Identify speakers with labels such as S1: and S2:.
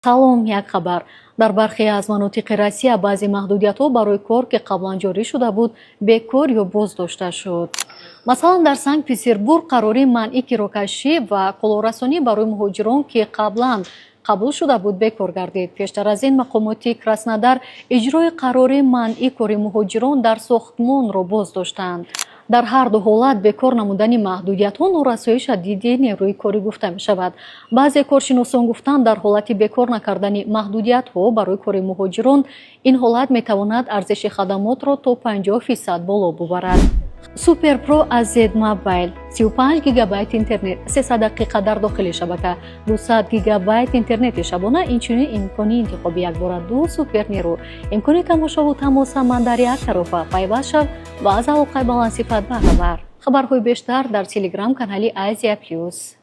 S1: Салом, як хабар. Дар бархе аз манотиқи Россия баъзе маҳдудиятҳо барои кор, ки қаблан ҷорӣ шуда буд, бекор ё боздошта шуд. Масалан, дар Санкт Петербург қарори манъи кирокашӣ ва колорасонӣ барои муҳоҷирон, ки қаблан қабул шуда буд, бекор гардид. Пештар аз ин мақомоти Краснодар иҷрои қарори манъи кори муҳоҷирон дар сохтмонро боздоштанд. Дар ҳар ду ҳолат бекор намудани маҳдудиятҳо норасоии шадиди нерӯи корӣ гуфта мешавад. Баъзе коршиносон гуфтанд, дар ҳолати бекор накардани маҳдудиятҳо барои кори муҳоҷирон, ин ҳолат метавонад арзиши хадамотро то 50% боло бубарад. Суперпро аз Z Mobile: 35 гигабайт интернет, 300 дақиқа дар дохили шабака, 200 гигабайт интернети шабона, инчунин имкони интихоби якбора ду супернерӯ, имкони тамошову тамос ҳаман дар як тарофа. Пайваст шав ва аз алоқаи баландсифат баҳравар. Хабарҳои бештар дар телеграм канали Азия Плюс.